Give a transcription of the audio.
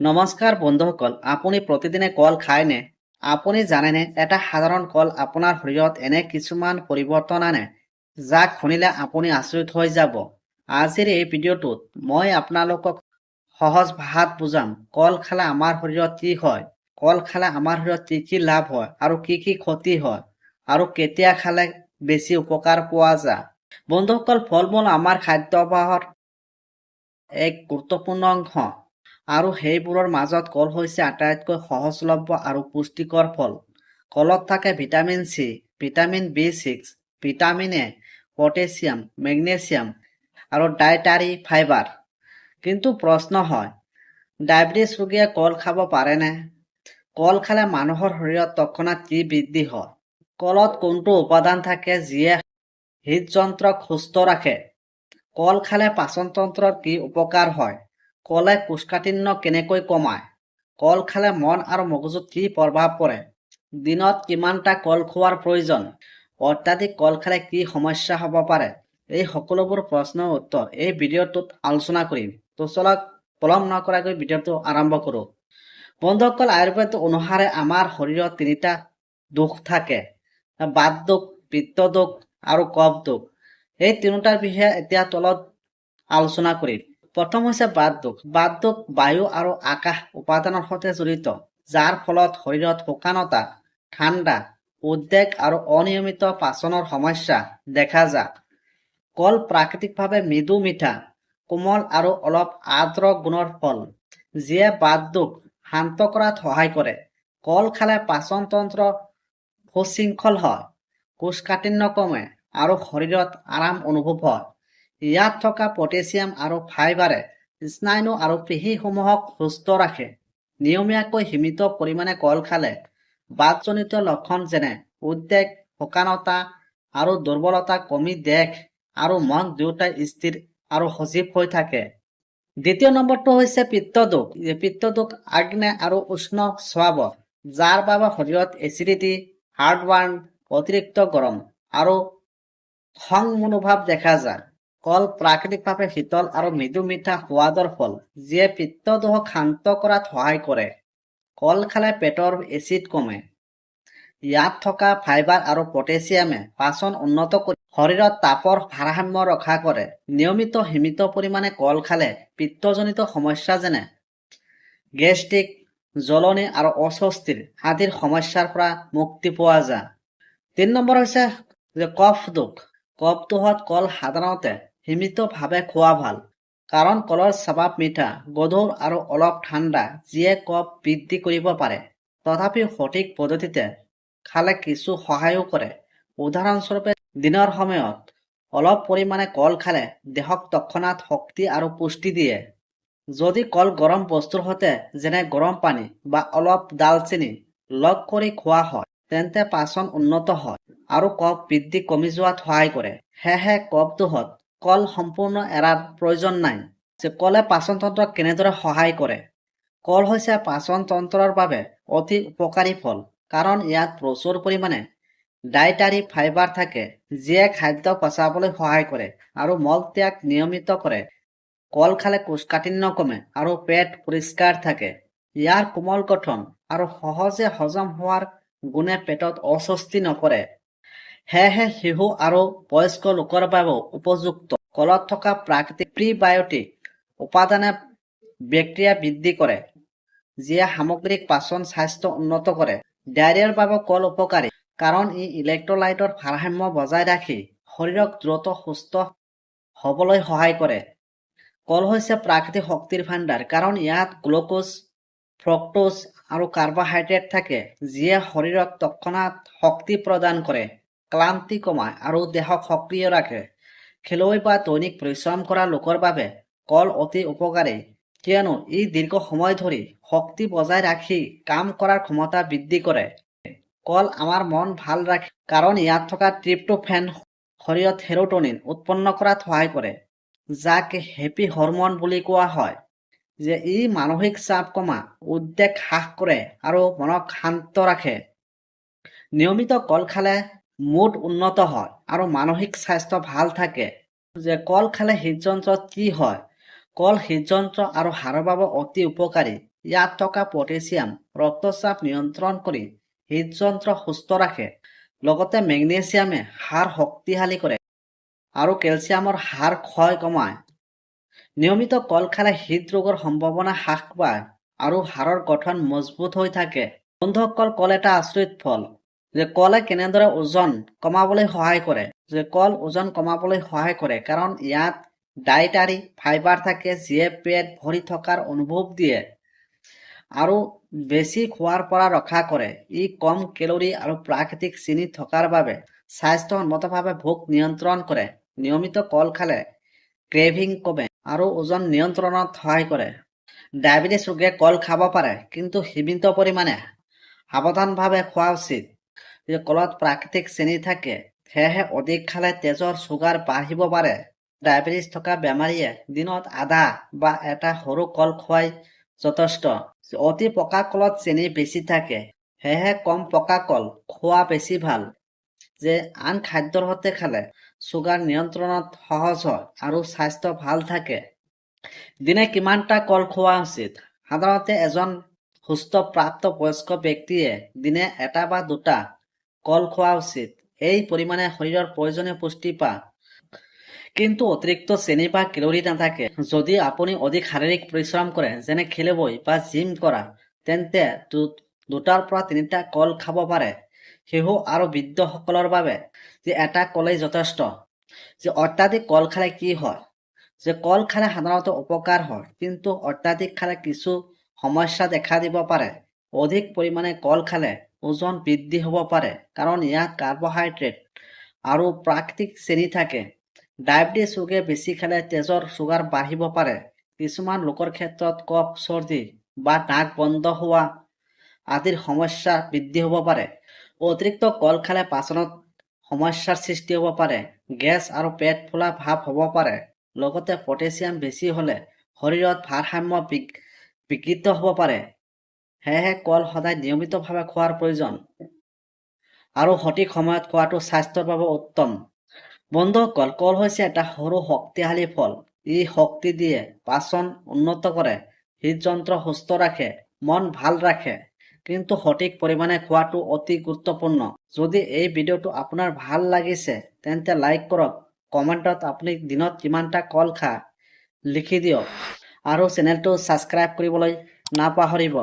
নমস্কাৰ বন্ধুসকল, আপুনি প্ৰতিদিনে কল খায়নে? আপুনি জানেনে এটা সাধাৰণ কল আপোনাৰ শৰীৰত এনে কিছুমান পৰিৱৰ্তন আনে, যাক শুনিলে আপুনি আচৰিত হৈ যাব। আজিৰ এই ভিডিঅ'টোত মই আপোনালোকক সহজ ভাষাত বুজাম কল খালে আমাৰ শৰীৰত কি হয়, কল খালে আমাৰ শৰীৰত কি কি লাভ হয় আৰু কি কি ক্ষতি হয় আৰু কেতিয়া খালে বেছি উপকাৰ পোৱা যায়। বন্ধুসকল, ফল-মূল আমাৰ খাদ্যাভ্যাসৰ এক গুৰুত্বপূৰ্ণ অংশ আৰু সেইবোৰৰ মাজত কল হৈছে আটাইতকৈ সহজলভ্য আৰু পুষ্টিকৰ ফল। কলত থাকে vitamin C, vitamin B6, vitamin A, potassium, magnesium আৰু ডায়েটাৰী ফাইবাৰ। কিন্তু প্ৰশ্ন হয়, ডায়েবেটিছ ৰোগীয়ে কল খাব পাৰেনে? কল খালে মানুহৰ শৰীৰত তৎক্ষণাত কি বৃদ্ধি হয়? কলত কোনটো উপাদান থাকে যিয়ে হৃদযন্ত্ৰক সুস্থ ৰাখে? কল খালে পাচনতন্ত্ৰৰ কি উপকাৰ হয়? কলে কোষ্ঠকাঠিন্য কেনেকৈ কমায়? কল খালে মন আৰু মগজুত কি প্ৰভাৱ পৰে? দিনত কিমানটা কল খোৱাৰ প্ৰয়োজন? অত্যাধিক কল খালে কি সমস্যা হ'ব পাৰে? এই সকলোবোৰ প্ৰশ্নৰ উত্তৰ এই ভিডিঅ'টোত আলোচনা কৰিম। তো চলক, পলম নকৰাকৈ ভিডিঅ'টো আৰম্ভ কৰোঁ। বন্ধুসকল, আয়ুৰ্বেদ অনুসাৰে আমাৰ শৰীৰত তিনিটা দোষ থাকে: বাত দোষ, পিত্ত দোষ আৰু কফ দোষ। এই তিনিটাৰ বিষয়ে এতিয়া তলত আলোচনা কৰিম। প্ৰথম হৈছে বাত দোষ। বাত দোষ বায়ু আৰু আকাশ উপাদানৰ সৈতে জড়িত, যাৰ ফলত শৰীৰত শুকানতা, ঠাণ্ডা, উদ্বেগ আৰু অনিয়মিত পাচনৰ সমস্যা দেখা যায়। কল প্ৰাকৃতিকভাৱে মৃদু মিঠা, কোমল আৰু অলপ আৰ্দ্ৰ গুণৰ ফল, যিয়ে বাত দোষ শান্ত কৰাত সহায় কৰে। কল খালে পাচনতন্ত্ৰ সুশৃংখল হয়, কোষ্ঠকাঠিন্য কমে আৰু শৰীৰত আৰাম অনুভৱ হয়। ইয়াত থকা পটেছিয়াম আৰু ফাইবাৰে স্নায়ু আৰু পেশীসমূহক সুস্থ ৰাখে। নিয়মীয়াকৈ সীমিত পৰিমাণে কল খালে বাতজনিত লক্ষণ যেনে উদ্বেগ, শুকানতা আৰু দুৰ্বলতা কমি দেহ আৰু মন দুয়োটাই স্থিৰ আৰু সজীৱ হৈ থাকে। দ্বিতীয় নম্বৰটো হৈছে পিত্তদোষ। পিত্তদোষ আগ্নেয় আৰু উষ্ণ স্বভাৱৰ, যাৰ বাবে শৰীৰত এচিডিটি, হাৰ্টবাৰ্ণ, অতিৰিক্ত গৰম আৰু খং মনোভাৱ দেখা যায়। কল প্ৰাকৃতিকভাৱে শীতল আৰু মৃদু মিঠা সোৱাদৰ ফল, যিয়ে পিত্তদোষক শান্ত কৰাত সহায় কৰে। কল খালে পেটৰ এচিড কমে। ইয়াত থকা ফাইবাৰ আৰু পটেছিয়ামে পাচন উন্নত কৰি শৰীৰত তাপৰ ভাৰসাম্য ৰক্ষা কৰে। নিয়মিত সীমিত পৰিমাণে কল খালে পিত্তজনিত সমস্যা যেনে গেষ্ট্ৰিক, জ্বলনি আৰু অস্বস্তিৰ আদিৰ সমস্যাৰ পৰা মুক্তি পোৱা যায়। 3 নম্বৰ হৈছে যে কফ দোষ। কফ দোষত কল সাধাৰণতে সীমিতভাৱে খোৱা ভাল, কাৰণ কলৰ স্বভাৱ মিঠা, গধুৰ আৰু অলপ ঠাণ্ডা, যিয়ে কফ বৃদ্ধি কৰিব পাৰে। তথাপিও সঠিক পদ্ধতিতে খালে কিছু সহায়ো কৰে। উদাহৰণস্বৰূপে, দিনৰ সময়ত অলপ পৰিমাণে কল খালে দেহক তৎক্ষণাত শক্তি আৰু পুষ্টি দিয়ে। যদি কল গৰম বস্তুৰ সৈতে, যেনে গৰম পানী বা অলপ দালচেনি লগ কৰি খোৱা হয়, তেন্তে পাচন উন্নত হয় আৰু কফ বৃদ্ধি কমি যোৱাত সহায় কৰে। সেয়েহে কফ দোষত কল সম্পূৰ্ণ এৰাৰ প্ৰয়োজন নাই। যে কলে পাচনতন্ত্ৰক কেনেদৰে সহায় কৰে? কল হৈছে পাচনতন্ত্ৰৰ বাবে অতি উপকাৰী ফল, কাৰণ ইয়াত প্ৰচুৰ পৰিমাণে ডায়েটাৰী ফাইবাৰ থাকে, যিয়ে খাদ্য পচাবলৈ সহায় কৰে আৰু মলত্যাগ নিয়মিত কৰে। কল খালে কোষ্ঠকাঠিন্য কমে আৰু পেট পৰিষ্কাৰ থাকে। ইয়াৰ কোমল গঠন আৰু সহজে হজম হোৱাৰ গুণে পেটত অস্বস্তি নকৰে, সেয়েহে শিশু আৰু বয়স্ক লোকৰ বাবেও উপযুক্ত। কলত থকা প্ৰাকৃতিক প্ৰিবায়'টিক উপাদানে বেক্টেৰিয়া বৃদ্ধি কৰে, যিয়ে সামগ্ৰিক পাচন স্বাস্থ্য উন্নত কৰে। ডায়েৰিয়াৰ বাবে কল উপকাৰী, কাৰণ ই ইলেক্ট্ৰলাইটৰ ভাৰসাম্য বজাই ৰাখি শৰীৰক দ্ৰুত সুস্থ হ'বলৈ সহায় কৰে। কল হৈছে প্ৰাকৃতিক শক্তিৰ ভাণ্ডাৰ, কাৰণ ইয়াত গ্লুক'জ, ফ্ৰক্টোজ আৰু কাৰ্বহাইড্ৰেট থাকে, যিয়ে শৰীৰক তৎক্ষণাত শক্তি প্ৰদান কৰে, ক্লান্তি কমায় আৰু দেহক সক্ৰিয় ৰাখে। খেলুৱৈ বা দৈনিক পৰিশ্ৰম কৰা লোকৰ বাবে কল অতি উপকাৰী, কিয়নো ই দীৰ্ঘ সময় ধৰি শক্তি বজাই ৰাখি কাম কৰাৰ ক্ষমতা বৃদ্ধি কৰে। কল আমাৰ মন ভাল ৰাখে, কাৰণ ইয়াত থকা ট্ৰিপ্টোফেন শৰীৰত সেৰোটনিন উৎপন্ন কৰাত সহায় কৰে, যাক হেপী হৰমন বুলি কোৱা হয়, যে ই মানসিক চাপ কমায়, উদ্বেগ হ্ৰাস কৰে আৰু মনক শান্ত ৰাখে। নিয়মিত কল খালে মুড উন্নত হয় আৰু মানসিক স্বাস্থ্য ভাল থাকে। যে কল খালে হৃদযন্ত্ৰত কি হয়? কল হৃদযন্ত্ৰ আৰু হাড়ৰ বাবে অতি উপকাৰী। ইয়াত থকা পটেছিয়াম ৰক্তচাপ নিয়ন্ত্ৰণ কৰি হৃদযন্ত্ৰ সুস্থ ৰাখে। লগতে মেগনেছিয়ামে হাড় শক্তিশালী কৰে আৰু কেলছিয়ামৰ হাড় ক্ষয় কমায়। নিয়মিত কল খালে হৃদৰোগৰ সম্ভাৱনা হ্ৰাস পায় আৰু হাড়ৰ গঠন মজবুত হৈ থাকে। বন্ধুসকল, কল এটা আচৰিত ফল যে কলে কেনেদৰে ওজন কমাবলৈ সহায় কৰে। যে কল ওজন কমাবলৈ সহায় কৰে কাৰণ ইয়াত ডায়েটাৰী ফাইবাৰ থাকে, যিয়ে পেট ভৰি থকাৰ অনুভৱ দিয়ে আৰু বেছি খোৱাৰ পৰা ৰক্ষা কৰে। ই কম কেলৰি আৰু প্ৰাকৃতিক চেনি থকাৰ বাবে স্বাস্থ্যসন্মতভাৱে ভোক নিয়ন্ত্ৰণ কৰে। নিয়মিত কল খালে ক্ৰেভিং কমে আৰু ওজন নিয়ন্ত্ৰণত সহায় কৰে। ডায়েবেটিছ ৰোগীয়ে কল খাব পাৰে, কিন্তু সীমিত পৰিমাণে সাৱধানভাৱে খোৱা উচিত। যে কলত প্ৰাকৃতিক চেনি থাকে, সেয়েহে অধিক খালে তেজৰ চুগাৰ বাঢ়িব পাৰে। ডায়েবেটিছ থকা বেমাৰীয়ে দিনত আধা বা এটা সৰু কল খোৱাই যথেষ্ট। অতি পকা কলত চেনি বেছি থাকে, সেয়েহে কম পকা কল খোৱা বেছি ভাল। যে আন খাদ্যৰ সৈতে খালে চুগাৰ নিয়ন্ত্ৰণত সহজ হয় আৰু স্বাস্থ্য ভাল থাকে। দিনে কিমানটা কল খোৱা উচিত? সাধাৰণতে এজন সুস্থ প্ৰাপ্তবয়স্ক ব্যক্তিয়ে দিনে এটা বা দুটা কল খোৱা উচিত। এই পৰিমাণে শৰীৰৰ প্ৰয়োজনীয় পুষ্টি পায়, কিন্তু অতিৰিক্ত চেনি বা কেলৰি নাথাকে। যদি আপুনি অধিক শাৰীৰিক পৰিশ্ৰম কৰে, যেনে খেলুৱৈ বা জিম কৰা, তেন্তে দুটাৰ পৰা তিনিটা কল খাব পাৰে। শিশু আৰু বৃদ্ধসকলৰ বাবে যে এটা কলেই যথেষ্ট। যে অত্যাধিক কল খালে কি হয়? যে কল খালে সাধাৰণতে উপকাৰ হয়, কিন্তু অত্যাধিক খালে কিছু সমস্যা দেখা দিব পাৰে। অধিক পৰিমাণে কল খালে ওজন বৃদ্ধি হ'ব পাৰে, কাৰণ ইয়াত কাৰ্বহাইড্ৰেট আৰু প্ৰাকৃতিক চেনি থাকে। ডায়েবেটিছ ৰোগীয়ে বেছি খালে তেজৰ চুগাৰ বাঢ়িব পাৰে। কিছুমান লোকৰ ক্ষেত্ৰত কফ, চৰ্দি বা নাক বন্ধ হোৱা আদিৰ সমস্যা বৃদ্ধি হ'ব পাৰে। অতিৰিক্ত কল খালে পাচনত সমস্যাৰ সৃষ্টি হ'ব পাৰে, গেছ আৰু পেট ফুলা ভাৱ হ'ব পাৰে। লগতে পটেছিয়াম বেছি হ'লে শৰীৰত ভাৰসাম্য বিকৃত হ'ব পাৰে। সেয়েহে কল সদায় নিয়মিতভাৱে খোৱাৰ প্ৰয়োজন আৰু সঠিক সময়ত খোৱাটো স্বাস্থ্যৰ বাবে উত্তম। বন্ধুসকল, কল হৈছে এটা সৰু শক্তিশালী ফল। ই শক্তি দিয়ে, পাচন উন্নত কৰে, হৃদযন্ত্ৰ সুস্থ ৰাখে, মন ভাল ৰাখে, কিন্তু সঠিক পৰিমাণে খোৱাটো অতি গুৰুত্বপূৰ্ণ। যদি এই ভিডিঅ'টো আপোনাৰ ভাল লাগিছে, তেন্তে লাইক কৰক, কমেণ্টত আপুনি দিনত কিমানটা কল খায় লিখি দিয়ক আৰু চেনেলটো ছাবস্ক্ৰাইব কৰিবলৈ নাপাহৰিব।